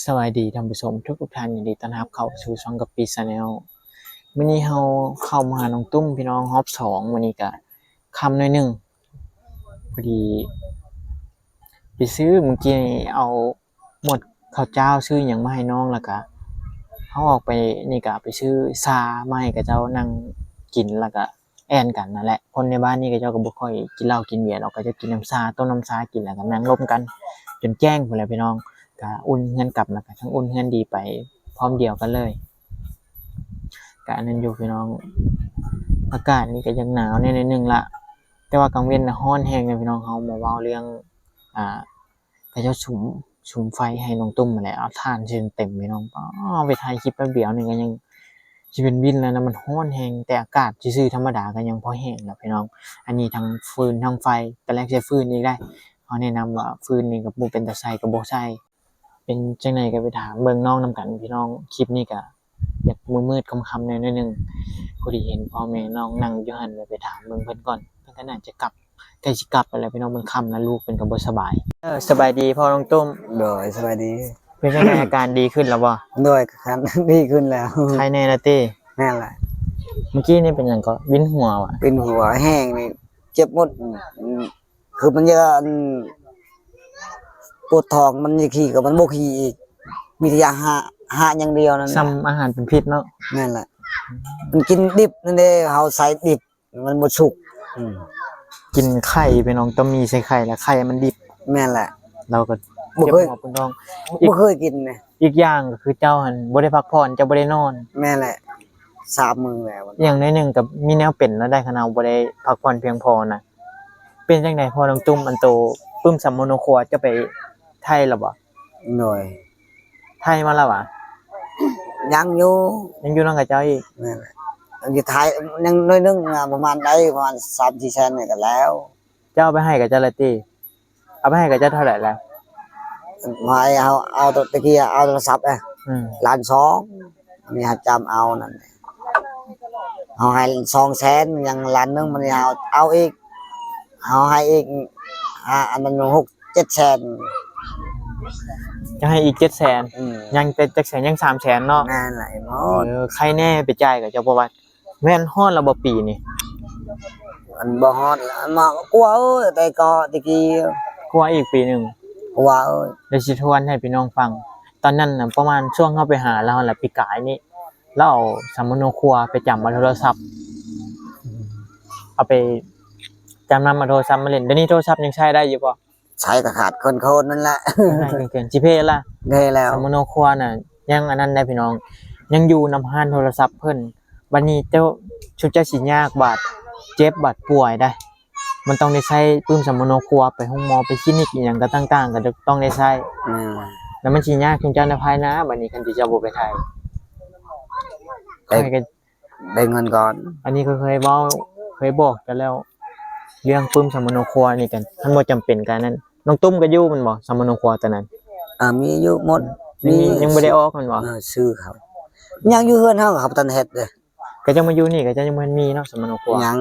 ສະບາຍດີທ່ານຜູ້ຊົມທຸກໆທ່ານ, ຍິນດີຕ້ອນຮັບເຂົ້າສູ່ຊ່ອງກະປິ Channel. ມື້ນີ້ເຮົາເຂົ້າມາຫານ້ອງຕຸ້ມພີ່ນ້ອງຮອບສອງ. ມື້ນີ້ກະຄ່ຳໜ້ອຍໜຶ່ງ ພໍດີໄປຊື້ ມື້ກີ້ເອົາໝົດເຂົ້າຈ້າວ ຊື້ຫຍັງມາໃຫ້ນ້ອງ ແລ້ວກະເຮົາອອກໄປນີ້ກະໄປຊື້ຊາມາໃຫ້ເຂົາເຈົ້ານັ່ງກິນ ແລ້ວກະ ແອ່ນກັນນັ້ນແຫຼະ. ຄົນໃນບ້ານນີ້ເຂົາເຈົ້າກໍບໍ່ຄ່ອຍກິນເຫຼົ້າກິນເບຍດອກ, ເຂົາເຈົ້າກິນນ້ຳຊາ ຕົ້ມນ້ຳຊາກິນ ແລ້ວກໍນັ່ງລົມກັນຈົນແຈ້ງພຸ້ນແຫຼະພີ່ນ້ອງ. ກະອຸ່ນເຮືອນກັບ ແລ້ວກໍທັງອຸ່ນເຮືອນດີໄປພ້ອມດຽວກັນເລີຍ. ກະອັນນັ້ນຢູ່ພີ່ນ້ອງ, ອາກາດນີ້ກໍຍັງໜາວແດ່ໜ້ອຍໜຶ່ງລະ, ແຕ່ວ່າກາງເວັນນະຮ້ອນແຮງເດ້ພີ່ນ້ອງ. ເຮົາມາເວົ້າເລື່ອງ ອ່າ ເຂົາເຈົ້າສຸມ ສຸມໄຟໃຫ້ນ້ອງຕຸ້ມຫັ້ນແຫຼະ, ເອົາຖ່ານໃສ່ເຕັມໆ ພີ່ນ້ອງ. ປ້າ ໄປຖ່າຍຄລິບແປັບດຽວໜຶ່ງກໍຍັງຊິເປັນວິນແລ້ວນະ, ມັນຮ້ອນແຮງ. ແຕ່ອາກາດຊື່ໆທຳມະດາກໍຍັງພໍແຫ້ງແລ້ວພີ່ນ້ອງ. ອັນນີ້ທັງຟືນທັງໄຟ, ຕອນແລກໃຊ້ຟືນອີກໄດ໋. ເຮົາແນະນຳວ່າຟືນນີ້ກໍບໍ່ເປັນຕາໃຊ້ ກໍບໍ່ໃຊ້. ເປັນຈັ່ງໃດກໍໄປຖາມເບິ່ງນ້ອງນຳກັນພີ່ນ້ອງ. ຄລິບນີ້ກໍ ຢາກມືດໆຄ່ຳໆແດ່ໜ້ອຍໜຶ່ງ, ພໍດີເຫັນພໍ່ແມ່ນ້ອງນັ່ງຢູ່ຫັ້ນ ເລີຍໄປຖາມເບິ່ງເພິ່ນກ່ອນ. ເພິ່ນກໍໜ້າຈະກັບ ໃກ້ຊິກັບແລ້ວພີ່ນ້ອງ, ມັນຄ່ຳແລ້ວ ລູກເພິ່ນກໍບໍ່ສະບາຍ. ເອີ ສະບາຍດີພໍ່ນ້ອງຕຸ້ມ. ໂດຍ ສະບາຍດີ. ເປັນຈັ່ງໃດ ອາການດີຂຶ້ນແລ້ວບໍ່? ໂດຍ ກະຄັນດີຂຶ້ນແລ້ວ. ໄຄແນ່ລະຕິ? ແມ່ນລະ. ມື້ກີ້ນີ້ເປັນຫຍັງເກາະ? ວິນຫົວຫວາ? ວິນຫົວແຮງນີ້ ເຈັບໝົດ. ອືມ ຄືມັນຢາກ ອັນ ປວດທ້ອງ ມັນຢາກຂີ້ກໍມັນບໍ່ຂີ້ອີກ, ມີແຕ່ຢາກຫາ ຫາຢ່າງດຽວນັ້ນ. ສ່ຳອາຫານເປັນພິດເນາະ. ແມ່ນແຫຼະ. ມັນກິນດິບນັ້ນເດ້, ເຮົາໃສ່ດິບ ມັນບໍ່ສຸກ. ອືມ ກິນໄຂ່ພີ່ນ້ອງ, ຕ້ອງມີໃສ່ໄຂ່ ແລ້ວໄຂ່ມັນດິບ. ແມ່ນແຫຼະ. ລາວກໍບໍ່ເຄີຍ ເຈັບຫົວປວດທ້ອງ. ບໍ່ເຄີຍກິນນະ. ອີກ ອີກຢ່າງກໍຄືເຈົ້າຫັ້ນບໍ່ໄດ້ພັກຜ່ອນ, ເຈົ້າບໍ່ໄດ້ນອນ. ແມ່ນແຫຼະ. ສາມມື້ແລ້ວ. ຢ່າງໜ້ອຍໜຶ່ງກໍມີແນວເປັນແລ້ວໄດ໋ ຄັນເຮົາບໍ່ໄດ້ພັກຜ່ອນພຽງພໍນະ. ເປັນຈັ່ງໃດພໍ່ນ້ອງຕຸ້ມ, ອັນໂຕປຶ້ມສຳມະໂນຄົວ ເຈົ້າໄປໄຖ່ແລ້ວບໍ່? ໂດຍ. ໄຖ່ມາແລ້ວຫວາ? ຍັງຢູ່. ຍັງຢູ່ນຳເຂົາເຈົ້າອີກ? ແມ່ນແຫຼະ. ຢູ່ໄທຍັງໜ້ອຍໜຶ່ງນະ, ປະມານໃດ ປະມານສາມສີ່ແສນນີ້ກໍແລ້ວ. ເຈົ້າເອົາໄປໃຫ້ເຂົາເຈົ້າແລ້ວຕິ? ເອົາໄປໃຫ້ເຂົາເຈົ້າເທົ່າໃດແລ້ວ? ໃຫ້ເຮົາເອົາ ຕະກີ້ເອົາໂທລະສັບ ອືມ ລ້ານສອງ ອັນນີ້ເຮົາຈຳເອົານັ້ນ ເຮົາໃຫ້ສອງແສນ ຍັງລ້ານໜຶ່ງ ມັນນີ້ເຮົາເອົາອີກ ເຮົາໃຫ້ອີກ ອ່າ ອັນນັ້ນຫົກເຈັດແສນ. ຈະໃຫ້ອີກເຈັດແສນ? ອືມ ຍັງແຕ່ຈັກແສນ? ຍັງສາມແສນເນາະ. ແມ່ນແຫຼະ. ເອີ ໃຄແນ່ໄປຈ່າຍກັບເຈົ້າ ເພາະວ່າ ແມ່ນຮອດແລ້ວບໍ່ປີນີ້? ມັນບໍ່ຮອດແລ້ວ ມາກວ່າເອີຍ ແຕ່ກໍຕະກີ້ ກວ່າອີກປີໜຶ່ງ ກວ່າເອີຍ. ດຽວຊິທວນໃຫ້ພີ່ນ້ອງຟັງ. ຕອນນັ້ນນະ ປະມານຊ່ວງເຮົາໄປຫາລາວຫັ້ນລະ ປີກາຍນີ້ ລາວເອົາສຳມະໂນຄົວໄປຈຳເອົາໂທລະສັບ ເອົາໄປຈຳນຳເອົາໂທລະສັບມາຫຼິ້ນ. ດຽວນີ້ໂທລະສັບຍັງໃຊ້ໄດ້ຢູ່ບໍ່? ໃຊ້ກໍຂາດເຂີນໆນັ້ນແຫຼະ ໃຊ້ເຂີນໆ. ຊິເພລະ? ເພແລ້ວ. ສຳມະໂນຄົວນະ ຍັງອັນນັ້ນໄດ໋ພີ່ນ້ອງ ຍັງຢູ່ນຳຮ້ານໂທລະສັບເພິ່ນ. ບັດນີ້ເຈົ້າ ຊຸມເຈົ້າຊິຍາກບາດເຈັບບາດປ່ວຍໄດ໋ ມັນຕ້ອງໄດ້ໃຊ້ປຶ້ມສຳມະໂນຄົວ ໄປໂຮງໝໍ ໄປຄລີນິກອີ່ຫຍັງກໍຕ່າງໆ ກໍຕ້ອງໄດ້ໃຊ້. ອືມ ແລ້ວມັນຊິຍາກຊຸມເຈົ້າໃນພາຍໜ້າ ບັດນີ້ຄັນທີ່ເຈົ້າບໍ່ໄປຖ່າຍ. ໄດ້ ຂ້ອຍກໍ ໄດ້ເງິນກ່ອນ. ອັນນີ້ກໍເຄີຍເວົ້າ ເຄີຍບອກກັນແລ້ວ ເລື່ອງປຶ້ມສຳມະໂນຄົວນີ້ກັນ ຄັນບໍ່ຈຳເປັນກະນັ້ນ. ນ້ອງຕຸ້ມກໍຢູ່ແມ່ນບໍ່ ສຳມະໂນຄົວຕອນນັ້ນ? ອ່າ ມີຢູ່ໝົດ. ມີ ມີ ຍັງບໍ່ໄດ້ອອກແມ່ນບໍ່? ເອີ ຊື່ເຂົາ ຍັງຢູ່ເຮືອນເຮົາ ເຂົາບໍ່ທັນເຮັດເດ້. ເຂົາເຈົ້າມາຢູ່ນີ້ ເຂົາເຈົ້າຍັງບໍ່ທັນມີເນາະ ສຳມະໂນຄົວ. ຍັງ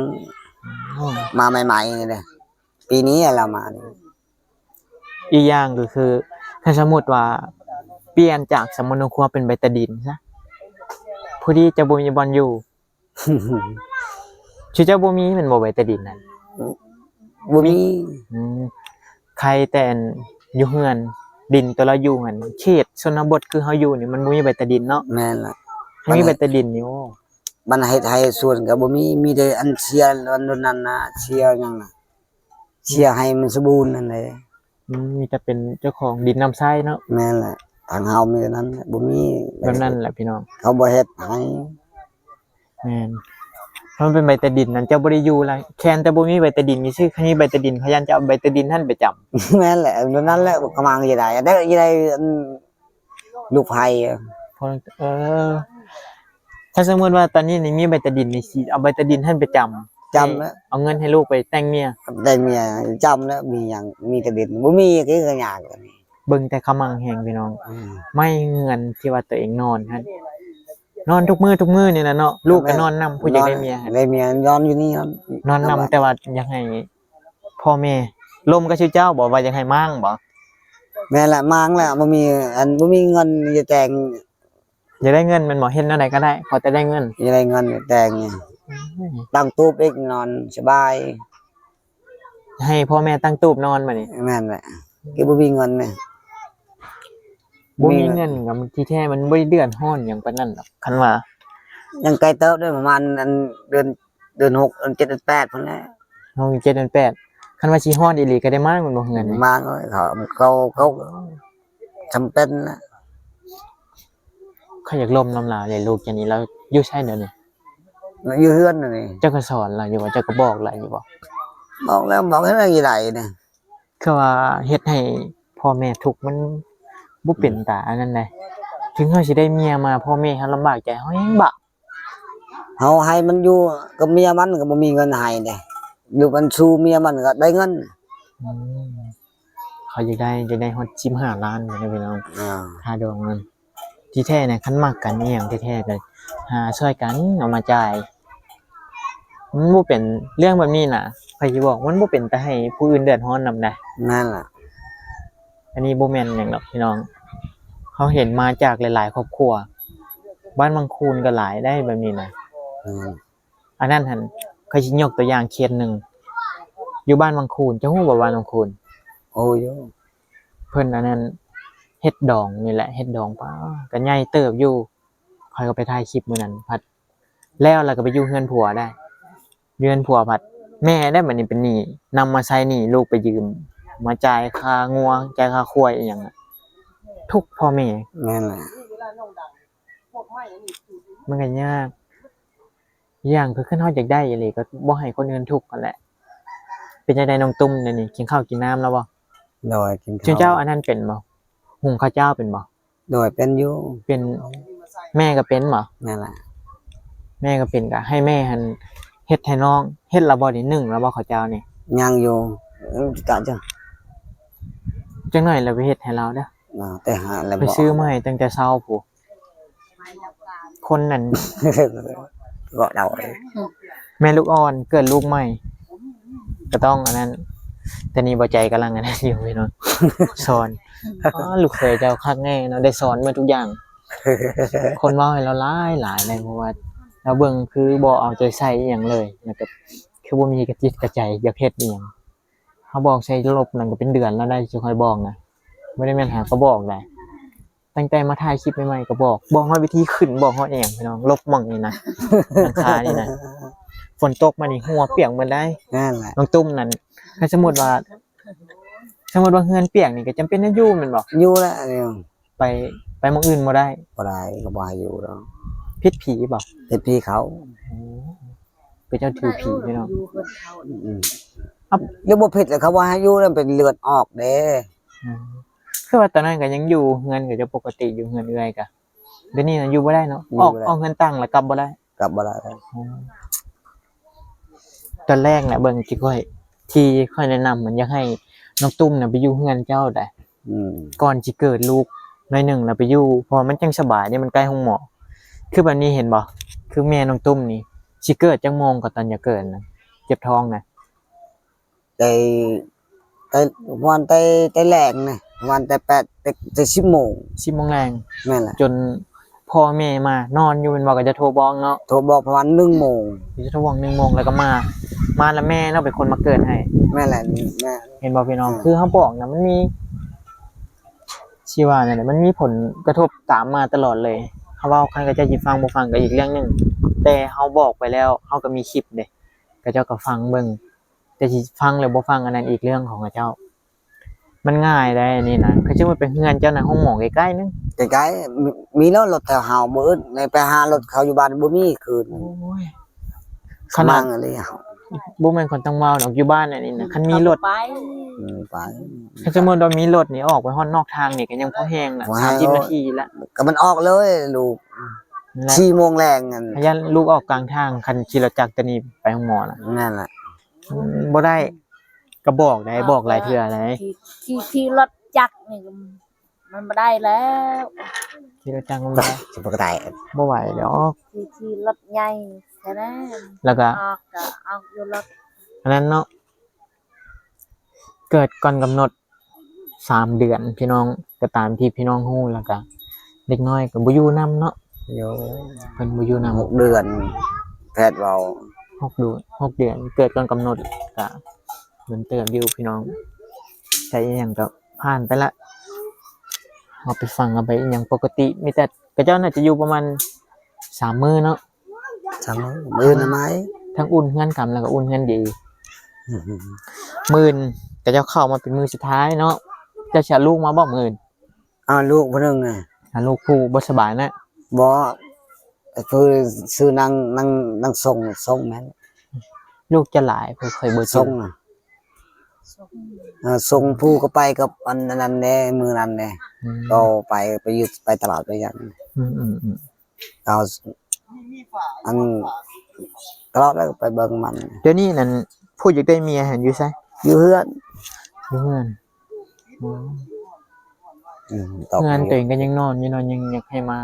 ອືມ ມາໃໝ່ໆນີ້ເດ້ ປີນີ້ລາວມານີ້. ອີກຢ່າງກໍຄື ຖ້າສົມມຸດວ່າປ່ຽນຈາກສຳມະໂນຄົວເປັນໃບຕາດິນຊະ ພໍດີຈະບໍ່ມີບ່ອນຢູ່. ຊິເຈົ້າບໍ່ມີແມ່ນບໍ່ໃບຕາດິນນັ້ນ? ບໍ່ມີ. ອືມ ໃຄແຕ່ຢູ່ເຮືອນ ດິນຕົວລາວຢູ່ຫັ້ນ ເຂດຊົນນະບົດຄືເຮົາຢູ່ນີ້ ມັນບໍ່ມີໃບຕາດິນເນາະ. ແມ່ນລະ. ຄັນມີໃບຕາດິນນີ້ ໂອ້ ມັນເຮັດໄຮ່ສວນກໍບໍ່ມີ ມີແຕ່ອັນເສຍ ອັນນັ້ນນະ ເສຍຫຍັງນະ ເສຍໃຫ້ມັນສົມບູນນັ້ນແຫຼະ. ອືມ ມີແຕ່ເປັນເຈົ້າຂອງດິນນຳໃຊ້ເນາະ. ແມ່ນແຫຼະ ທາງເຮົາມີແຕ່ນັ້ນແຫຼະ ບໍ່ມີແບບນັ້ນແຫຼະພີ່ນ້ອງ ເຂົາບໍ່ເຮັດໃຫ້. ແມ່ນ ຄັນເປັນໃບຕາດິນນັ້ນ ເຈົ້າບໍ່ໄດ້ຢູ່ລະ ແຄ່ນແຕ່ບໍ່ມີໃບຕາດິນຊື່ໆ. ຄັນມີໃບຕາດິນ ເຂົາຢ້ານຈະເອົາໃບຕາດິນຫັ້ນໄປຈຳ. ແມ່ນແຫຼະ ແບບນັ້ນແຫຼະ ກະມັງຈະໄດ້ ໄດ້ ຈະໄດ້ ອັນ ລູກໃຜ ເອີ ຖ້າສົມມຸດວ່າຕອນນີ້ນີ້ມີໃບຕາດິນນີ້ ຊິເອົາໃບຕາດິນຫັ້ນໄປຈຳ ຈຳແລ້ວ ເອົາເງິນໃຫ້ລູກໄປແຕ່ງເມຍ ແຕ່ງເມຍ ຈຳແລ້ວ ມີຫຍັງ ມີແຕ່ດິນ ບໍ່ມີຄືກັນຍາກ. ເບິ່ງແຕ່ຂະມັງແຮງພີ່ນ້ອງ ອືມ ໄມ້ເຮືອນທີ່ວ່າຕົວເອງນອນຫັ້ນ ນອນທຸກມື້ທຸກມື້ນີ້ແຫຼະເນາະ ລູກກໍນອນນຳ ຜູ້ຢາກໄດ້ເມຍ ໄດ້ເມຍນອນຢູ່ນີ້ ນອນນຳ ແຕ່ວ່າຢາກໃຫ້ພໍ່ແມ່ລົມກັບຊື່ເຈົ້າບໍ ວ່າຢາກໃຫ້ມ້າງບໍ? ແມ່ນລະ ມາງແລ້ວ ບໍ່ມີ ອັນ ບໍ່ມີເງິນຈະແຕ່ງ. ຢາກໄດ້ເງິນແມ່ນບໍ່? ເຮັດແນວໃດກໍໄດ້ ຂໍແຕ່ໄດ້ເງິນ. ຢາກໄດ້ເງິນແຕ່ງ ອືມ ຕັ້ງຕູບອີກ ນອນສະບາຍ. ໃຫ້ພໍ່ແມ່ຕັ້ງຕູບນອນບາດນີ້. ແມ່ນແຫຼະ ຄືບໍ່ມີເງິນນະ. ບໍ່ມີເງິນກໍທີ່ແທ້ມັນບໍ່ໄດ້ເດືອດຮ້ອນຫຍັງປານນັ້ນດອກ ຄັນວ່າ ຍັງໄກເຕີບເດ້ ປະມານ ອັນ ເດືອນ ເດືອນຫົກ ເດືອນເຈັດ ເດືອນແປດພຸ້ນແຫຼະ. ຫົກ ເຈັດ ເດືອນແປດ ຄັນວ່າຊິຮອດອີ່ຫຼີກໍໄດ້ມາງແມ່ນບໍ່ເຮືອນນີ້? ມາງເລີຍ ເຂົາ ເຂົາ ເຂົາຈຳເປັນນະ. ຂ້ອຍຢາກລົມນຳລາວເດ ລູກເຈົ້ານີ້ ລາວຢູ່ໃສດຽວນີ້? ຢູ່ເຮືອນນີ້. ເຈົ້າກໍສອນລາວຢູ່ບໍ່? ເຈົ້າກໍບອກລາວຢູ່ບໍ່? ບອກແລ້ວ ບອກໃຫ້ລາວຢູ່ໄດນະ. ຄືວ່າເຮັດໃຫ້ພໍ່ແມ່ທຸກ ມັນບໍ່ເປັນຕາອັນນັ້ນໃດ. ເຖິງເຮົາຊິໄດ້ເມຍມາ ພໍ່ແມ່ເຮົາລຳບາກໃຈ ເຮົາແຮງບາບ. ເຮົາໃຫ້ມັນຢູ່ກັບເມຍມັນກໍບໍ່ມີເງິນໃຫ້ເດ້ ຢູ່ມັນສູ່ເມຍມັນກໍໄດ້ເງິນ. ອືມ ເຂົາຢາກໄດ້ ຢາກໄດ້ຮອດສິບຫ້າລ້ານພຸ້ນນະພີ່ນ້ອງ. ອ່າ ຄ່າດອງນັ້ນ ທີ່ແທ້ນະ ຄັນມັກກັນອີ່ຫຍັງແທ້ໆ ກໍຫາຊ່ອຍກັນເອົາມາຈ່າຍ. ມັນບໍ່ເປັນເລື່ອງແບບນີ້ນະ ໃຜຊິບອກ ມັນບໍ່ເປັນຕາໃຫ້ຜູ້ອື່ນເດືອດຮ້ອນນຳໃດ. ນັ້ນລະ ອັນນີ້ບໍ່ແມ່ນຫຍັງດອກພີ່ນ້ອງ ເຮົາເຫັນມາຈາກຫຼາຍໆຄອບຄົວ ບ້ານວັງຄູນກໍຫຼາຍໄດ໋ແບບນີ້ນະ. ອືມ ອັນນັ້ນຫັ້ນ ຂ້ອຍຊິຍົກຕົວຢ່າງເຄສໜຶ່ງ ຢູ່ບ້ານວັງຄູນ ເຈົ້າຮູ້ບໍ່ບ້ານວັງຄູນ? ໂອ້ ຢູ່ ເພິ່ນອັນນັ້ນເຮັດດອງນີ້ແຫຼະ ເຮັດດອງ ປາ ກໍໃຫຍ່ເຕີບຢູ່. ຂ້ອຍກໍໄປຖ່າຍຄລິບມື້ນັ້ນ ພັດແລ້ວ ແລ້ວກໍໄປຢູ່ເຮືອນຜົວໄດ໋. ຢູ່ເຮືອນຜົວພັດ ແມ່ໄດ້ບັດນີ້ເປັນໜີ້ ນຳມາໃຊ້ໜີ້ ລູກໄປຢືມມາຈ່າຍຄ່າງົວ ຈ່າຍຄ່າຄວາຍອີ່ຫຍັງ ທຸກພໍ່ແມ່. ແມ່ນແຫຼະ ມັນກໍຍາກ. ອີກຢ່າງຄືຄັນເຮົາຢາກໄດ້ອີ່ຫຼີ ກໍບໍ່ໃຫ້ຄົນອື່ນທຸກຫັ້ນແຫຼະ. ເປັນຈັ່ງໃດນ້ອງຕຸ້ມ ດຽວນີ້ກິນເຂົ້າກິນນ້ຳແລ້ວບໍ່? ໂດຍ ກິນເຂົ້າ. ເຈົ້າອັນນັ້ນເປັນບໍ່? ຫຸງເຂົ້າເຈົ້າເປັນບໍ່? ໂດຍ ເປັນຢູ່ ເປັນ. ແມ່ກໍເປັນບໍ່? ແມ່ນລະ ແມ່ກໍເປັນ ກໍໃຫ້ແມ່ຫັ້ນເຮັດໃຫ້ນ້ອງ. ເຮັດແລ້ວບໍ່ນີ້? ໜຶ້ງແລ້ວບໍ່ເຂົ້າເຈົ້ານີ້? ຍັງຢູ່. ເອີ ກະຈະ ຈັກໜ້ອຍແລ້ວໄປເຮັດໃຫ້ລາວເດີ. ອ່າ ໄປຫາແລ້ວ ໄປຊື້ມາໃຫ້ຕັ້ງແຕ່ເຊົ້າພຸ້ນ. ຄົນນັ້ນ ເກາະເດົາ ແມ່ລູກອ່ອນເກີດລູກໃໝ່ ກໍຕ້ອງອັນນັ້ນ. ແຕ່ນີ້ບໍ່ໃຈກຳລັງອັນນັ້ນຢູ່ພີ່ນ້ອງ ສອນ. ອໍ ລູກເຂີຍເຈົ້າຄັກແນ່ເນາະ ໄດ້ສອນໝົດທຸກຢ່າງ. ຄົນເວົ້າໃຫ້ລາວຫຼາຍໆເລີຍ ເພາະວ່າລາວເບິ່ງຄືບໍ່ເອົາໃຈໃສ່ອີ່ຫຍັງເລີຍ ແລ້ວກໍຄືບໍ່ມີກະຈິດກະໃຈຢາກເຮັດອີ່ຫຍັງ. ເຮົາບອກໃສ່ລົບນັ້ນກໍເປັນເດືອນແລ້ວໄດ໋ ທີ່ຂ້ອຍບອກນະ ບໍ່ໄດ້ແມ່ນຫາກໍບອກໄດ໋. ຕັ້ງແຕ່ມາຖ່າຍຄລິບໃໝ່ໆກໍບອກ ບອກຮອດວິທີຂຶ້ນ ບອກຮອດອີ່ຫຍັງພີ່ນ້ອງ ລົບໝ່ອງນີ້ນະ ຫຼັງຄານີ້ນະ ຝົນຕົກມານີ້ຫົວປຽກໝົດໄດ໋. ນັ້ນແຫຼະ ນ້ອງຕຸ້ມນັ້ນ ຄັນສົມມຸດວ່າ ສົມມຸດວ່າເຮືອນປຽກນີ້ກໍຈຳເປັນຕ້ອງຢູ່ແມ່ນບໍ່? ຢູ່ແຫຼະ ໄປ ໄປໝ່ອງອື່ນບໍ່ໄດ້. ບໍ່ໄດ້ ເຂົາບໍ່ໃຫ້ຢູ່ດອກ. ຜິດຜີບໍ່? ຜິດຜີເຂົາ. ໂອ້ ເປັນເຈົ້າຖືຜີພີ່ນ້ອງ. ອືມ ແລ້ວບໍ່ຜິດແລ້ວ ເຂົາບໍ່ໃຫ້ຢູ່ແລ້ວ ເປັນເລືອດອອກເດ້. ອືມ ຄືວ່າຕອນນັ້ນກໍຍັງຢູ່ເຮືອນ ກໍຈະປົກກະຕິຢູ່ເຮືອນເອື້ອຍກະ ດຽວນີ້ນະຢູ່ບໍ່ໄດ້ເນາະ. ອອກ ອອກເຮືອນຕັ້ງແລ້ວກັບບໍ່ໄດ້. ກັບບໍ່ໄດ້. ອືມ ຕອນແລກນະ ເບິ່ງທີ່ຂ້ອຍ ທີ່ຂ້ອຍແນະນຳ ມັນຢາກໃຫ້ນ້ອງຕຸ້ມນະໄປຢູ່ເຮືອນເຈົ້າໄດ໋. ອືມ ກ່ອນຊິເກີດລູກໜ້ອຍໜຶ່ງລະໄປຢູ່ ເພາະວ່າມັນຈັ່ງສະບາຍເດ້ ມັນໃກ້ໂຮງໝໍ. ຄືບັດນີ້ເຫັນບໍ່ ຄືແມ່ນ້ອງຕຸ້ມນີ້ ຊິເກີດຈັກໂມງກໍຕອນຢາກເກີດນະ ເຈັບທ້ອງນະ? ແຕ່ ແຕ່ ປະມານແຕ່ ແຕ່ແລງນະ ປະມານແຕ່ແປດ ແຕ່ ແຕ່ສິບໂມງ. ສິບໂມງແລງ. ແມ່ນແຫຼະ ຈົນພໍ່ແມ່ມາ ນອນຢູ່ແມ່ນບໍ່ ກໍຈະໂທບອກເນາະ. ໂທບອກປະມານໜຶ່ງໂມງ ຈະໂທບອກໜຶ່ງໂມງ ແລ້ວກໍມາ ມາແລ້ວແມ່ເນາະເປັນຄົນມາເກີດໃຫ້. ແມ່ນແຫຼະ ແມ່ ເຫັນບໍ່ພີ່ນ້ອງ? ອືມ ຄືເຮົາບອກນະ ມັນມີ ຊິວ່າແນວໃດ ມັນມີຜົນກະທົບຕາມມາຕະຫຼອດເລີຍ. ເຮົາເວົ້າ ຄັນເຂົາເຈົ້າຊິຟັງບໍ່ຟັງກໍອີກເລື່ອງໜຶ່ງ ແຕ່ເຮົາບອກໄປແລ້ວ ເຮົາກໍມີຄລິບເດ້ ເຂົາເຈົ້າກໍຟັງເບິ່ງ ແຕ່ຊິຟັງຫຼືບໍ່ຟັງ ອັນນັ້ນອີກເລື່ອງຂອງເຂົາເຈົ້າ. ມັນງ່າຍໄດ໋ອັນນີ້ນະ ຄືສົມມຸດໄປເຮືອນເຈົ້ານະ ໂຮງໝໍໃກ້ໆໜຶ່ງ. ໃກ້ໆ ມີ ມີແລ້ວ ລົດແຖວເຮົາ ມື້ອື່ນໄປຫາລົດເຂົາຢູ່ບ້ານບໍ່ມີຄືນ. ໂອ້ຍ ຂະໜາດ ບໍ່ແມ່ນຄົນຕ່າງເວົ້າດອກ ຢູ່ບ້ານອັນນີ້ນະ ຄັນມີລົດ ໄປ ອືມ ໄປ. ຄັນສົມມຸດວ່າມີລົດນີ້ ອອກໄປຮອດນອກທາງນີ້ກໍຍັງພໍແຮງນະ ສາມສິບນາທີລະ ກໍມັນອອກເລີຍລູກ. ສີ່ໂມງແລງນັ້ນ ຢ້ານລູກອອກກາງທາງ ຄັນຂີ່ລົດຈັກຕົວນີ້ໄປໂຮງໝໍນະ. ນັ້ນແຫຼະ ອືມ ບໍ່ໄດ້ ກໍບອກໄດ້ ບອກຫຼາຍເທື່ອໄດ໋. ຂີ່ ຂີ່ລົດຈັກນີ້ມັນບໍ່ໄດ້ແລ້ວ ຂີ່ລົດຈັກມັນບໍ່ໄດ້ ຊິບໍ່ໄດ້ ບໍ່ໄຫວດອກ. ຂີ່ ຂີ່ລົດໃຫຍ່ແທ້ນະ ແລ້ວກໍອອກ ກໍອອກຢູ່ລົດ ອັນນັ້ນເນາະ ເກີດກ່ອນກຳນົດ ສາມເດືອນພີ່ນ້ອງ ກໍຕາມທີ່ພີ່ນ້ອງຮູ້ ແລ້ວກໍເດັກນ້ອຍກໍບໍ່ຢູ່ນຳເນາະ ຢູ່ ເພິ່ນບໍ່ຢູ່ນຳ ຫົກເດືອນ ແພດເວົ້າ ຫົກເດືອນ ຫົກເດືອນ ເກີດກ່ອນກຳນົດ ກໍດົນເຕີບຢູ່ພີ່ນ້ອງ ແຕ່ອີ່ຫຍັງກໍຜ່ານໄປລະ ເຮົາໄປຝັງເອົາໄປອີ່ຫຍັງປົກກະຕິ ມີແຕ່ ເຂົາເຈົ້າໜ້າຈະຢູ່ປະມານສາມມື້ເນາະ ສາມມື້ ມື້ອື່ນນະມາອີກ ທັງອຸ່ນເຮືອນກຳ ແລ້ວກໍອຸ່ນເຮືອນດີ ອືມ ມື້ອື່ນເຂົາເຈົ້າເຂົ້າມາເປັນມື້ສຸດທ້າຍເນາະ ເຈົ້າຊິເອົາລູກມາບໍ່ມື້ອື່ນ? ເອົາລູກຜູ້ໜຶ່ງນະ ເອົາລູກຜູ້ບໍ່ສະບາຍນະ ບໍ່ ຄືຊື່ນາງ ນາງ ນາງຊົງ ຊົງແມ່ນ ລູກຈະຫຼາຍ ຂ້ອຍບໍ່ຈື່ ຊົງນະ ເອີ ຊົງຜູ້ກໍໄປກັບອັນ ອັນນັ້ນແດ່ ມື້ນັ້ນແດ່ ອືມ ກໍໄປ ໄປຢູ່ ໄປຕະຫຼາດໄປຫຍັງ ອືມໆໆ ເອົາ ອັນ ຕະຫຼອດແລ້ວກໍໄປເບິ່ງມັນ ດຽວນີ້ນັ້ນ ຜູ້ຢາກໄດ້ເມຍຫັ້ນຢູ່ໃສ? ຢູ່ເຮືອນ ຢູ່ເຮືອນ ອືມ ເຮືອນຕົວເອງກໍຍັງນອນຢູ່ເນາະ ຍັງຢາກໃຫ້ມາ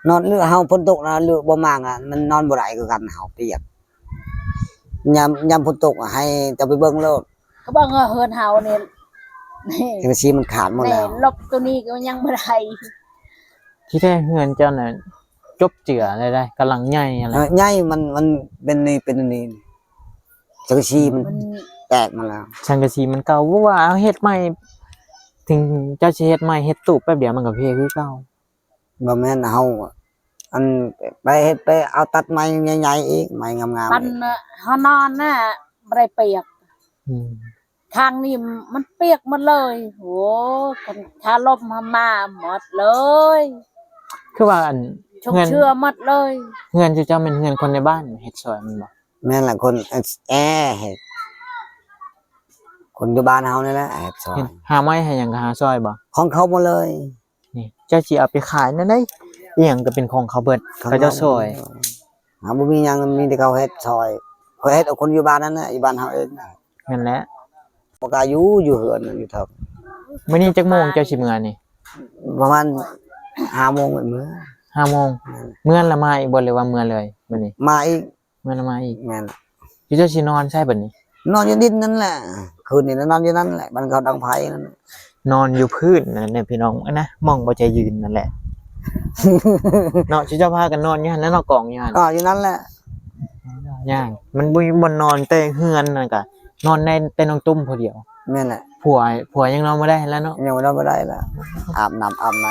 ນອນ ຫຼືເຮົາຝົນຕົກນະ ຫຼືບໍ່ມາງະ ມັນນອນບໍ່ໄດ້ຄືກັນ ເຮົາປຽກ ຍາມ ຍາມຝົນຕົກໃຫ້ເຈົ້າໄປເບິ່ງໂລດ ກໍເບິ່ງເຮືອນເຮົານີ້ ນີ້ ຈັງຊີ້ມັນຂາດໝົດແລ້ວ ນີ້ ຫຼົບຕົວນີ້ກໍຍັງບໍ່ໄດ້ ທີ່ແທ້ເຮືອນເຈົ້ານັ້ນຈົບເຈືອແລ້ວໄດ໋ ກຳລັງໃຫຍ່ຫັ້ນແຫຼະ ເອີ ໃຫຍ່ ມັນ ມັນເປັນນີ້ ເປັນອັນນີ້ ສັງກະສີມັນ ມັນແຕກໝົດແລ້ວ ສັງກະສີມັນເກົ່າ ບໍ່ວ່າເອົາເຮັດໃໝ່ ເຖິງເຈົ້າຊິເຮັດໃໝ່ ເຮັດຕູບແປັບດຽວມັນກໍເພຄືເກົ່າ ບໍ່ແມ່ນ ເຮົາ ອັນ ໄປເຮັດ ໄປເອົາຕັດໄມ້ໃຫຍ່ໆອີກ ໄມ້ງາມໆ ປັນ ເຮົານອນນະ ບໍ່ໄດ້ປຽກ ອືມ ທາງນີ້ມັນປຽກໝົດເລີຍ ໂອ້ ຄັນຖ້າລົມມາໝົດເລີຍ ຄືວ່າອັນ ເຮືອນ ເຊື່ອໝົດເລີຍ ເຮືອນເຈົ້າແມ່ນເຮືອນຄົນໃນບ້ານເຮັດຊ່ອຍແມ່ນບໍ່? ແມ່ນລະ ຄົນແອເຮັດ ຄົນຢູ່ບ້ານເຮົານີ້ແຫຼະເຮັດຊ່ອຍ ຫາໄມ້ຫາຫຍັງກໍຫາຊ່ອຍບໍ່? ຂອງເຂົາໝົດເລີຍ ນີ້ເຈົ້າຊິເອົາໄປຂາຍແນວໃດ ອີ່ຫຍັງກໍເປັນຂອງເຂົາເບິດ ຂອງເຂົາເຈົ້າຊ່ອຍ ເຮົາບໍ່ມີຫຍັງ ມີແຕ່ເຂົາເຮັດຊ່ອຍ ເຂົາເຮັດເອົາຄົນຢູ່ບ້ານນັ້ນແຫຼະ ຢູ່ບ້ານເຮົາເອງ ນັ້ນແຫຼະ ບໍ່ກ້າຢູ່ ຢູ່ເຮືອນຢູ່ເທິງ ມື້ນີ້ຈັກໂມງເຈົ້າຊິເມືອນີ້? ປະມານຫ້າໂມງເມືອ ຫ້າໂມງ ເມືອລະມາອີກບໍ່ ຫຼືວ່າເມືອເລີຍມື້ນີ້? ມາອີກ ແມ່ນລະມາອີກ ແມ່ນ ເຈົ້າຊິນອນໃສບັດນີ້? ນອນຢູ່ດິນນັ້ນແຫຼະ ຄືນນີ້ນອນຢູ່ນັ້ນແຫຼະ ມັນກໍດັງໄຟນັ້ນ ນອນຢູ່ພື້ນນັ້ນແຫຼະພີ່ນ້ອງ ອັນນະ ໝ່ອງບໍ່ໃຈຢືນນັ້ນແຫຼະ ເນາະ ເຈົ້າພາກັນນອນຢູ່ຫັ້ນແຫຼະເນາະ ກອງຢູ່ຫັ້ນ ກໍຢູ່ນັ້ນແຫຼະ ຍາກ ມັນບໍ່ມີບ່ອນນອນ ແຕ່ເຮືອນນັ້ນກະນອນໄດ້ແຕ່ນ້ອງຕຸ້ມຜູ້ດຽວ ແມ່ນແຫຼະ ຜົວ ຜົວຍັງນອນບໍ່ໄດ້ຫັ້ນແຫຼະເນາະ ຍັງນອນບໍ່ໄດ້ລະ ອາບນ້ຳອາບໃນ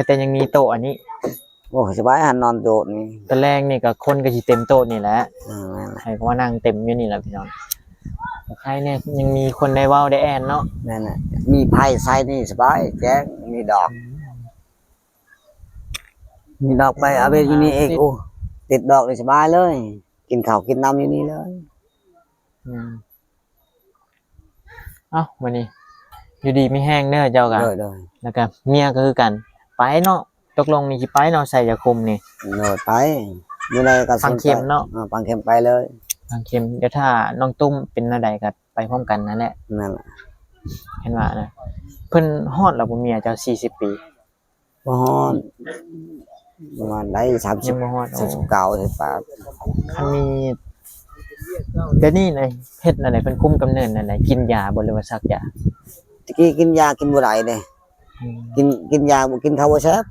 ແຕ່ຍັງມີໂຕະອັນນີ້ ໂອ້ ສະບາຍຫັ້ນນອນໂຕະນີ້ ຕອນແລງນີ້ກໍຄົນກໍຊິເຕັມໂຕະນີ້ແຫຼະ ເອີ ໃຜກໍມານັ່ງເຕັມຢູ່ນີ້ແຫຼະພີ່ນ້ອງ ໃຄແນ່ຍັງມີຄົນໄດ້ເວົ້າໄດ້ແອນເນາະ ແມ່ນແຫຼະ ມີໄຟໃສ່ນີ້ສະບາຍແຈ້ງ ມີດອກ ມີດອກໄປເອົາເບັດຢູ່ນີ້ເອງ ໂອ້ ຕິດດອກນີ້ສະບາຍເລີຍ ກິນເຂົ້າກິນນ້ຳຢູ່ນີ້ເລີຍ ອືມ. ເອົ້າ ມື້ນີ້ຢູ່ດີມີແຮງເດີເຈົ້າກະ ໂດຍ ໂດຍ ແລ້ວກະເມຍກໍຄືກັນ ໄປເນາະ ຕົກລົງນີ້ຊິໄປເນາະ ໄຊຍະຄຸມນີ້ ໂດຍ ໄປ ມື້ໃດກໍ ຝັງເຂັມເນາະ ເອີ ຝັງເຂັມໄປເລີຍ ຝັງເຂັມ ດຽວຖ້ານ້ອງຕຸ້ມເປັນແນວໃດກໍໄປພ້ອມກັນນັ້ນແຫຼະ ນັ້ນແຫຼະ ເຫັນວ່ານະ ເພິ່ນຮອດແລ້ວບໍ່ ເມຍເຈົ້າ ສີ່ສິບປີ? ບໍ່ຮອດ ປະມານໄດ້ສາມສິບ ຍັງບໍ່ຮອດ ໂອ້ ສາມສິບເກົ້າ ສາມສິບແປດ ຄັນມີ ດຽວນີ້ນະ ເຮັດແນວໃດ ເພິ່ນຄຸມກຳເນີດແນວໃດ ກິນຢາບໍ່ ຫຼືວ່າສັກຢາ? ແຕ່ກີ້ກິນຢາກິນບໍ່ໄດ້ເດ້ ອືມ ກິນ ກິນຢາບໍ່ ກິນເຂົ້າບໍ່ແຊບ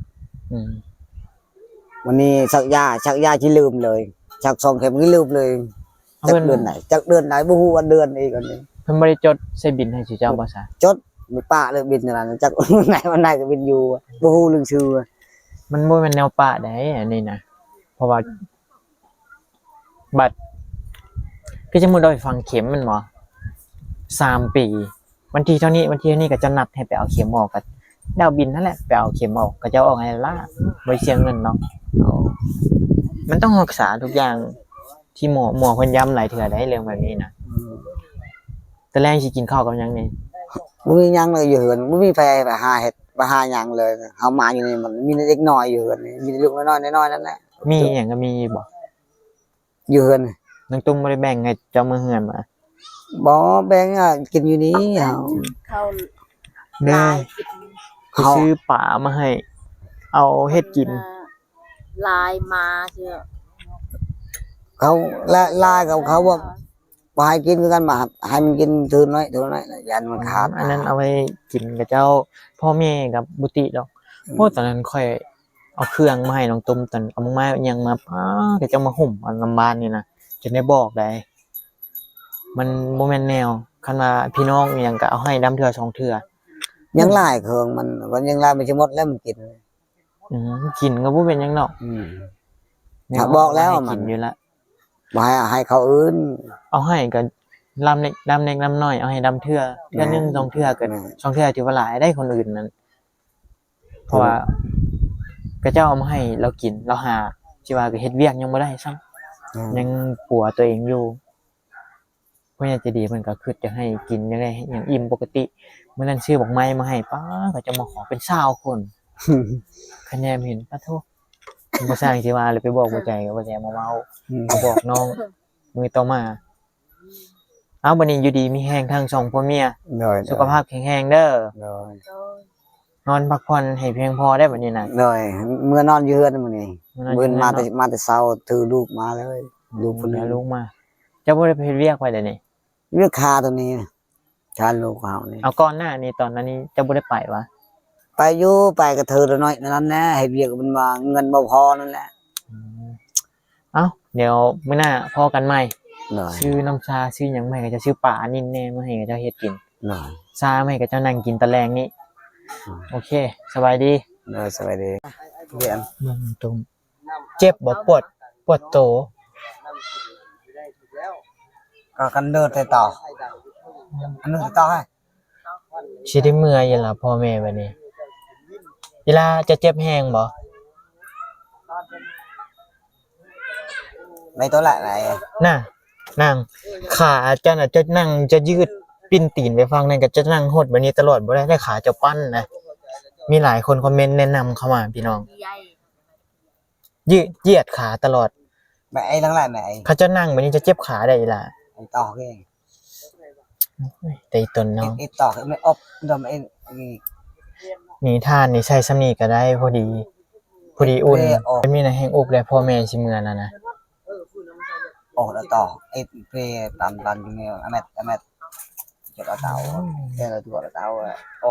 ອືມ ວັນນີ້ສັກຢາ ສັກຢາຊິລືມເລີຍ ສັກສອງເຂັມນີ້ລືມເລີຍ ຈັກເດືອນໃດ ຈັກເດືອນໃດ ບໍ່ຮູ້ວ່າເດືອນອີກອັນນີ້ ເພິ່ນບໍ່ໄດ້ຈົດໃສ່ບິນໃຫ້ເຈົ້າບໍ່ຊະ? ຈົດ ໄປປະເລີຍບິນນັ້ນ ຈັກວັນໃດ ວັນໃດກໍບິນຢູ່ ບໍ່ຮູ້ເລື່ອງຊື່ ມັນບໍ່ແມ່ນແນວປະໃດ ອັນນີ້ນະ ເພາະວ່າ ບັດ ຄືສົມມຸດເຮົາໄປຝັງເຂັມແມ່ນບໍ່ ສາມປີ ວັນທີເທົ່ານີ້ ວັນທີເທົ່ານີ້ ເຂົາເຈົ້ານັດໃຫ້ໄປເອົາເຂັມອອກ ກໍແລ້ວບິນຫັ້ນແຫຼະ ໄປເອົາເຂັມອອກ ເຂົາເຈົ້າອອກໃຫ້ລ້າ ບໍ່ໄດ້ເສຍເງິນເນາະ ມັນຕ້ອງຮັກສາທຸກຢ່າງ ທີ່ໝໍ ໝໍເພິ່ນຢ້ຳຫຼາຍເທື່ອໃດ໋ ເລື່ອງແບບນີ້ນະ ອືມ ຕອນແລງຊິກິນເຂົ້າກັບຫຍັງນີ້? ບໍ່ມີຫຍັງເລີຍ ຢູ່ເຮືອນ ບໍ່ມີໃຜໄປຫາເຮັດ ໄປຫາຫຍັງເລີຍ ເຮົາມາຢູ່ນີ້ ມັນມີແຕ່ເດັກນ້ອຍຢູ່ເຮືອນນີ້ ມີແຕ່ລູກນ້ອຍໆ ນ້ອຍໆ ນັ້ນແຫຼະ ມີຫຍັງກໍມີບໍ່? ຢູ່ເຮືອນ ນາງຕຸ້ມບໍ່ໄດ້ແບ່ງໃຫ້ເຈົ້າເມືອເຮືອນບໍ? ບໍ່ແບ່ງ ກິນຢູ່ນີ້ເຮົາ ເຂົາ ເດີ ໄປຊື້ປາມາໃຫ້ ເອົາເຮັດກິນ ຫຼາຍມາເທື່ອ ເຂົາລະ ລາຍກັບເຂົາບໍ່ ບໍ່ໃຫ້ກິນຄືກັນ ມາໃຫ້ມັນກິນເທື່ອໜ້ອຍເທື່ອໜ້ອຍ ຢ້ານມັນຂາດ. ອັນນັ້ນເອົາໄວ້ກິນຂະເຈົ້າ ພໍ່ແມ່ກໍບໍ່ຕິດອກ. ອືມ ໂອ້ ຕອນນັ້ນຂ້ອຍເອົາເຄື່ອງມາໃຫ້ນ້ອງຕຸ້ມ ຕອນເອົາໝາກໄມ້ຫຍັງມາ ປ້າ ຂະເຈົ້າມາຫຸ້ມເອົານຳບ້ານນີ້ນະ ຈົນໄດ້ບອກໄດ໋ ມັນບໍ່ແມ່ນແນວ. ຄັນວ່າພີ່ນ້ອງອີ່ຫຍັງກໍເອົາໃຫ້ດຳເທື່ອສອງເທື່ອ ຍັງຫຼາຍເຄື່ອງມັນ ມັນຍັງຫຼາຍ ມັນຊິໝົດແລ້ວມັນກິນ. ອືມ ກິນກໍບໍ່ເປັນຫຍັງດອກ. ອືມ ແນວ ຖ້າບອກແລ້ວ ໃຫ້ ມັນ ກິນຢູ່ລະ ບໍ່ໃຫ້ ໃຫ້ເຂົາອື່ນ ເອົາໃຫ້ກໍລຳເລັກລຳເລັກລຳນ້ອຍ ເອົາໃຫ້ດຳເທື່ອ ເທື່ອໜຶ່ງ ແມ່ນ ສອງເທື່ອກໍ ແມ່ນ ສອງເທື່ອຖືວ່າຫຼາຍໄດ໋ ຄົນອື່ນນັ້ນ. ເພາະວ່າ ອືມ ຂະເຈົ້າເອົາມາໃຫ້ລາວກິນ ລາວຫາ ຊິວ່າກໍເຮັດວຽກຍັງບໍ່ໄດ້ຊ້ຳ. ອືມ ຍັງປົວຕົວເອງຢູ່. ຜູ້ໃຫຍ່ໃຈດີເພິ່ນກໍຄິດຢາກໃຫ້ກິນ ຢາກໄດ້ຫຍັງອີ່ມປົກກະຕິ. ມື້ນັ້ນຊື້ໝາກໄມ້ມາໃຫ້ ປ້າ ເຂົາເຈົ້າມາຂໍເປັນຊາວຄົນ. ຂະແຍມເຫັນ ປະໂທ ບໍ່ຊ່າງຊິວ່າ ແລ້ວໄປບອກບໍ່ໃຈ ກໍບໍ່ແຈມາເວົ້າ. ອືມ ມາບອກນ້ອງມື້ຕໍ່ມາ. ເອົາ ບັດນີ້ຢູ່ດີມີແຮງທັງສອງຜົວເມຍ. ໂດຍ ສຸຂະພາບແຂງແຮງເດີ. ໂດຍ ໂດຍ ນອນພັກຜ່ອນໃຫ້ພຽງພໍໄດ້ບັດນີ້ນະ. ໂດຍ ເມືອນອນຢູ່ເຮືອນມື້ນີ້ ມື້ນອນຢູ່ເຮືອນເນາະ. ມາແຕ່ ມາແຕ່ເຊົ້າ ຖືລູກມາເລີຍ. ອືມ ລູກຜູ້ໜຶ່ງ ເອົາລູກມາ. ເຈົ້າບໍ່ໄດ້ໄປເຮັດວຽກໄປເດນີ້? ວຽກຄາຕົວນີ້ ຄາລູກເຮົານີ້. ເອົາ ກ່ອນໜ້ານີ້ ຕອນນັ້ນນີ້ ເຈົ້າບໍ່ໄດ້ໄປຫວາ? ໄປຢູ່ ໄປກໍເທື່ອລະໜ້ອຍນັ້ນແຫຼະ ເຮັດວຽກມັນວ່າເງິນບໍ່ພໍນັ້ນແຫຼະ. ອືມ ເອົ້າ ດຽວມື້ໜ້າພໍ້ກັນໃໝ່. ໂດຍ ຊື້ນ້ຳຊາ ຊື້ຫຍັງມາໃຫ້ເຂົາເຈົ້າ ຊື້ປານິນແດ່ມາໃຫ້ເຂົາເຈົ້າເຮັດກິນ. ໂດຍ ຊາມາໃຫ້ເຂົາເຈົ້ານັ່ງກິນຕະແລງນີ້. ອືມ ໂອເຄ ສະບາຍດີ. ໂດຍ ສະບາຍດີ. ເບິ່ງຕຸ້ມ ເຈັບບໍ່? ປວດ ປວດໂຕ? ກໍກັນເດີແຕ່ຕໍ່ ອັນນັ້ນແຕ່ຕໍ່ໃຫ້ ຊິໄດ້ເມືອຢູ່ລະພໍ່ແມ່ບັດນີ້. ອີ່ຫຼ້າ ເຈົ້າເຈັບແຮງບໍ່? ໄດ້ຕົວລະໄດ້ນະ ນາງ ຂາເຈົ້ານະ ເຈົ້ານັ່ງ ເຈົ້າຢືດ ປິ່ນຕີນໄປຝັ່ງນັ້ນ ກໍເຈົ້ານັ່ງຫົດແບບນີ້ຕະຫຼອດ ບໍ່ໄດ້ ແຕ່ຂາເຈົ້າປັ້ນນະ. ມີຫຼາຍຄົນຄອມເມັນແນະນຳເຂົ້າມາ ພີ່ນ້ອງ. ຍ- ຢຽດຂາຕະຫຼອດ. ແມ່ໄອ້ທັງຫຼາຍແມ່ໄອ້ ເຂົາເຈົ້ານັ່ງແບບນີ້ຈະເຈັບຂາໄດ້ອີ່ຫຼ້າ. ໄອ້ຕອກເອງ ໂອ້ຍ ແຕ່ອີ່ຕົນເນາະ ໄອ້ຕອກແມ່ອອບດອມເອງ. ນີ້ທ່ານນີ້ໃສ່ຊ່ຳນີ້ກໍໄດ້ ພໍດີ ພໍດີອຸ່ນ. ແບບນີ້ນະແຮງອຸກແລ້ວ ພໍ່ແມ່ຊິເມືອແລ້ວນະ. ອອກແລ້ວຕໍ່ ເອັດເປຕາມຕາມຢູ່ແນວອາແມັດ ອາແມັດ ຈະກະເຕົາ ແຕ່ລະຕົວກະເຕົາ. ໂອ້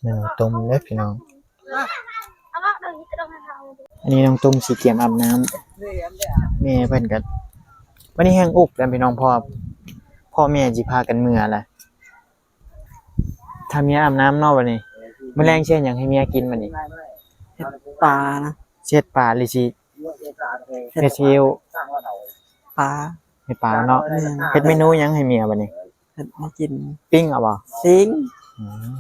ເມນູຕົ້ມເດີ້ພີ່ນ້ອງ. ອັນນີ້ນ້ອງຕຸ້ມຊິກຽມອາບນ້ຳ ແມ່ເພິ່ນກໍ ວັນນີ້ແຮງອຸກນຳພີ່ນ້ອງ ເພາະວ່າພໍ່ແມ່ຊິພາກັນເມືອລະ. ຖ້າເມຍອາບນ້ຳເນາະບັດນີ້ ມື້ແລງຊິເຮັດຫຍັງໃຫ້ເມຍກິນບັດນີ້? ເຮັດປານະ ຊິເຮັດປາ ຫຼືຊິເຮັດ ເຮັດຊີອິ້ວ? ປາ ເຮັດປາເນາະ. ແມ່ນ ເຮັດເມນູຫຍັງໃຫ້ເມຍບັດນີ້? ເຮັດໃຫ້ກິນ ປີ້ງເອົາບໍ່? ປີ້ງ. ອືມ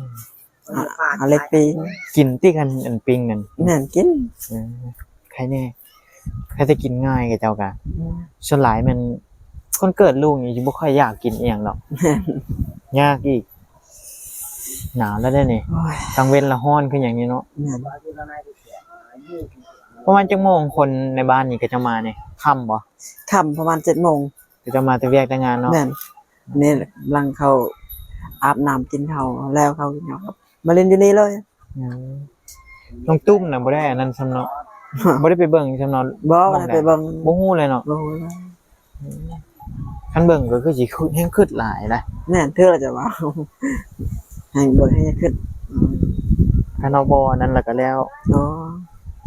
ອາ ເອົາເລັກປີ້ງ. ກິນຕິ ຄັນອັນປີ້ງນັ້ນ? ແມ່ນ ກິນ. ເອີ ໃຄແນ່ ໃຄແຕ່ກິນງ່າຍ ຂະເຈົ້າກະ. ອືມ ສ່ວນຫຼາຍແມ່ນຄົນເກີດລູກນີ້ຊິບໍ່ຄ່ອຍຢາກກິນອີ່ຫຍັງດອກ. ແມ່ນ ຍາກອີກ. ໜາວແລ້ວເດ້ນີ້. ໂອ້ຍ ກາງເວັນລະຮ້ອນຄືຫຍັງນີ້ເນາະ. ແມ່ນ ປະມານຈັກໂມງຄົນໃນບ້ານນີ້ເຂົາເຈົ້າມານີ້? ຄ່ຳບໍ່? ຄ່ຳ ປະມານເຈັດໂມງ. ເຂົາເຈົ້າມາແຕ່ວຽກແຕ່ງານເນາະ. ແມ່ນ ນີ້ກຳລັງເຂົ້າອາບນ້ຳກິນເຂົ້າ ແລ້ວເຂົ້າກິນເຂົ້າ ມາຫຼິ້ນຢູ່ນີ້ເລີຍ. ອືມ ນ້ອງຕຸ້ມນະບໍ່ໄດ້ອັນນັ້ນຊ້ຳເນາະ ບໍ່ໄດ້ໄປເບິ່ງຊ້ຳເນາະ. ບໍ່ ບໍ່ໄດ້ໄປເບິ່ງ ບໍ່ຮູ້ເລີຍເນາະ. ບໍ່ຮູ້ເລີຍ. ອືມ ຄັນເບິ່ງກໍຄືຊິຄຶດ ແຮງຄຶດຫຼາຍນະ. ແມ່ນ ເທື່ອລະຈະເວົ້າ ແຮງເບິ່ງແຮງຄຶດ. ອືມ ຄັນເຮົາບໍ່ອັນນັ້ນລະກໍແລ້ວ. ອໍ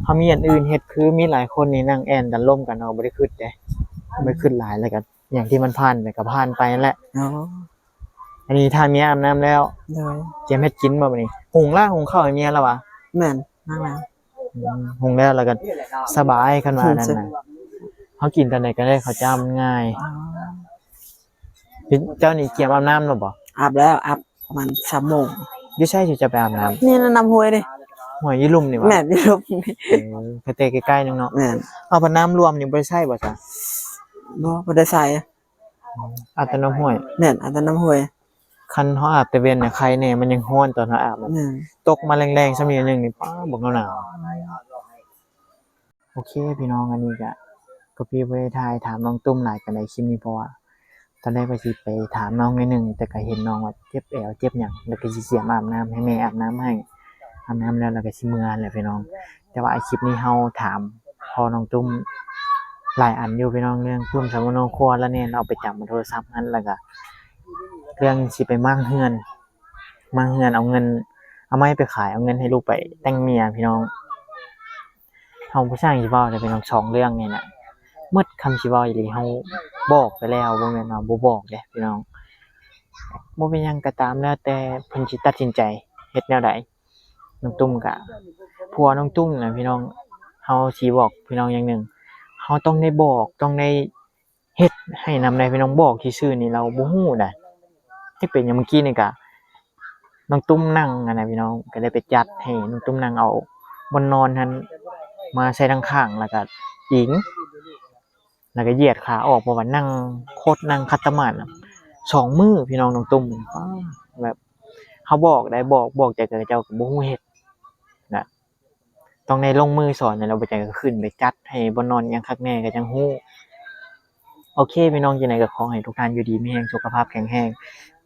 ເຮົາມີອັນອື່ນເຮັດ ຄືມີຫຼາຍຄົນນີ້ນັ່ງແອ່ນກັນລົມກັນ ເຮົາບໍ່ໄດ້ຄຶດເດ້ ບໍ່ໄດ້ຄຶດຫຼາຍ ແລ້ວກໍ ຫຍັງທີ່ມັນຜ່ານໄປກໍຜ່ານໄປນັ້ນແຫຼະ. ອໍ ອັນນີ້ຖ້າເມຍອາບນ້ຳແລ້ວ. ໂດຍ ກຽມເຮັດກິນບໍ່ບັດນີ້? ຫຸງລະ ຫຸງເຂົ້າໃຫ້ເມຍລະຫວາ? ແມ່ນ ຫຸງແລ້ວ ອືມ ຫຸງແລ້ວລະກໍສະບາຍ ຄັນວ່ານັ້ນນະ ເຮົາກິນຕອນໃດກໍໄດ້ ເຂົ້າຈ້າມັນງ່າຍ. ອໍ ເຈົ້ານີ້ກຽມອາບນ້ຳແລ້ວບໍ່? ອາບແລ້ວ ອາບປະມານສາມໂມງ. ຢູ່ໃສ ເຈົ້າໄປອາບນ້ຳ? ນີ້ນະ ນ້ຳຫ້ວຍນີ້. ຫ້ວຍຢູ່ລຸ່ມນີ້ຫວາ? ແມ່ນ ຢູ່ລຸ່ມນີ້. ເອີ ແຕ່ໃກ້ໆ ໜຶ່ງເນາະ. ແມ່ນ. ເອົາ ພັດນ້ຳລວມນີ້ບໍ່ໄດ້ໃຊ້ບໍ່ຊະ? ບໍ່ ບໍ່ໄດ້ໃຊ້. ອືມ ອາບແຕ່ນ້ຳຫ້ວຍ. ແມ່ນ ອາບແຕ່ນ້ຳຫ້ວຍ. ຄັນເຮົາອາບແຕ່ເວັນນະໄຄແນ່ ມັນຍັງຮ້ອນຕອນເຮົາອາບ. ແມ່ນ. ຕົກມາແລງໆ ຊ່ຳນີ້ໜຶ່ງນີ້ ປ້າ ບັກໜາວ. ໂອເຄພີ່ນ້ອງ ອັນນີ້ກະ ກໍບໍ່ໄດ້ຖ່າຍຖາມນ້ອງຕຸ້ມຫຼາຍປານໃດຄລິບນີ້ ເພາະວ່າຕອນແລກວ່າຊິໄປຖາມນ້ອງໜ້ອຍໜຶ່ງ ແຕ່ກະເຫັນນ້ອງວ່າເຈັບແອວເຈັບຫຍັງ ແລ້ວກະຊິກຽມອາບນ້ຳ ໃຫ້ແມ່ອາບນ້ຳໃຫ້ ອາບນ້ຳແລ້ວ ແລ້ວກະຊິເມືອແຫຼະພີ່ນ້ອງ. ແຕ່ວ່າຄລິບນີ້ເຮົາຖາມ ພໍນ້ອງຕຸ້ມຫຼາຍອັນຢູ່ພີ່ນ້ອງ ເລື່ອງປຶ້ມສຳມະໂນຄົວລະແນ່ນ ເອົາໄປຈຳໂທລະສັບຫັ້ນ ແລ້ວກະເລື່ອງຊິໄປມ້າງເຮືອນ ມ້າງເຮືອນເອົາເງິນ ເອົາໄມ້ໄປຂາຍ ເອົາເງິນໃຫ້ລູກໄປແຕ່ງເມຍພີ່ນ້ອງ. ເຮົາບໍ່ຊ່າງຊິເວົ້າແຫຼະພີ່ນ້ອງ ສອງເລື່ອງນີ້ນະ ໝົດຄຳຊິເວົ້າອີ່ຫຼີ. ເຮົາບອກໄປແລ້ວ ບໍ່ແມ່ນວ່າບໍ່ບອກເດ້ພີ່ນ້ອງ. ບໍ່ເປັນຫຍັງກໍຕາມ ແລ້ວແຕ່ເພິ່ນຊິຕັດສິນໃຈເຮັດແນວໃດ. ນ້ອງຕຸ້ມກະ ຜົວນ້ອງຕຸ້ມນະພີ່ນ້ອງ ເຮົາຊິບອກພີ່ນ້ອງຢ່າງໜຶ່ງ ເຮົາຕ້ອງໄດ້ບອກ ຕ້ອງໄດ້ເຮັດໃຫ້ນຳໄດ໋ພີ່ນ້ອງ. ບອກຊື່ໆນີ້ລາວບໍ່ຮູ້ໃດ໋ ຈັກເປັນຫຍັງ. ມື້ກີ້ນີ້ກະນ້ອງຕຸ້ມນັ່ງຫັ້ນນະພີ່ນ້ອງ ກະໄດ້ໄປຈັດໃຫ້ນ້ອງຕຸ້ມນັ່ງ ເອົາບ່ອນນອນຫັ້ນມາໃສ່ທາງຂ້າງ ແລ້ວກະອີງ ແລ້ວກະຢຽດຂາອອກ ເພາະວ່ານັ່ງ ໂຄດນັ່ງຂັດຕະໝາດນະ ສອງມື້ພີ່ນ້ອງ. ນ້ອງຕຸ້ມ ປາ ແບບ ເຮົາບອກໄດ້ ບອກ ບອກແຕ່ເຂົາເຈົ້າກໍບໍ່ຮູ້ເຮັດນະ ຕ້ອງໄດ້ລົງມືສອນ ແລ້ວບໍ່ຈັກກໍຂຶ້ນໄປຈັດໃຫ້ບ່ອນນອນຫຍັງຄັກແນ່ກໍຈັ່ງຮູ້. ໂອເຄພີ່ນ້ອງ ຈັ່ງໃດກໍຂໍໃຫ້ທຸກທ່ານຢູ່ດີມີແຮງ ສຸຂະພາບແຂງແຮງ.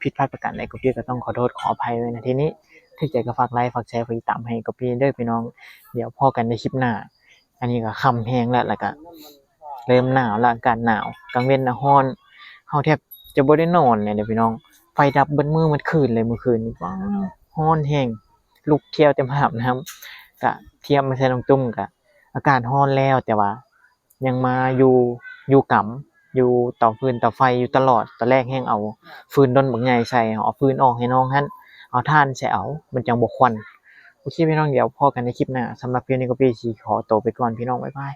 ຜິດພາດປະການໃດກໍພີ່ກໍຕ້ອງຂໍໂທດຂໍອະໄພໄວ້ນະທີ່ນີ້. ຖືກໃຈກໍຝາກໄລ ຝາກແຊ ຝາກຕິດຕາມໃຫ້ກໍພີ່ເດີພີ່ນ້ອງ. ດຽວພໍ້ກັນໃນຄລິບໜ້າ. ອັນນີ້ກໍຄ່ຳແຮງແລ້ວ ແລ້ວກໍເລີ່ມໜາວແລ້ວ ອາກາດໜາວ ກາງເວັນນະຮ້ອນ ເຮົາແທບຈະບໍ່ໄດ້ນອນເລີຍເດີພີ່ນ້ອງ. ໄຟດັບເບິດມື້ເບິດຄືນເລີຍມື້ຄືນນີ້ ປາ ຮ້ອນແຮງ ລຸກຖ້ຽວແຕ່ມາອາບນ້ຳ. ກະທຽບມາໃສ່ນ້ອງຕຸ້ມ ກະອາກາດຮ້ອນແລ້ວ ແຕ່ວ່າຍັງມາຢູ່ ຢູ່ກຳ ຢູ່ເຕົາຟືນເຕົາໄຟຢູ່ຕະຫຼອດ. ຕອນແລກແຮ່ງເອົາຟືນດົນບັກໃຫຍ່ໃສ່ ເອົາຟືນອອກໃຫ້ນ້ອງຫັ້ນ ເອົາຖ່ານໃສ່ເອົາ ມັນຈັ່ງບໍ່ຄວັນ. ໂອເຄພີ່ນ້ອງ ດຽວພໍ້ກັນໃນຄລິບໜ້າ. ສຳລັບຄລິບນີ້ກໍພີ່ຊິຂໍໂຕໄປກ່ອນພີ່ນ້ອງ ບາຍບາຍ.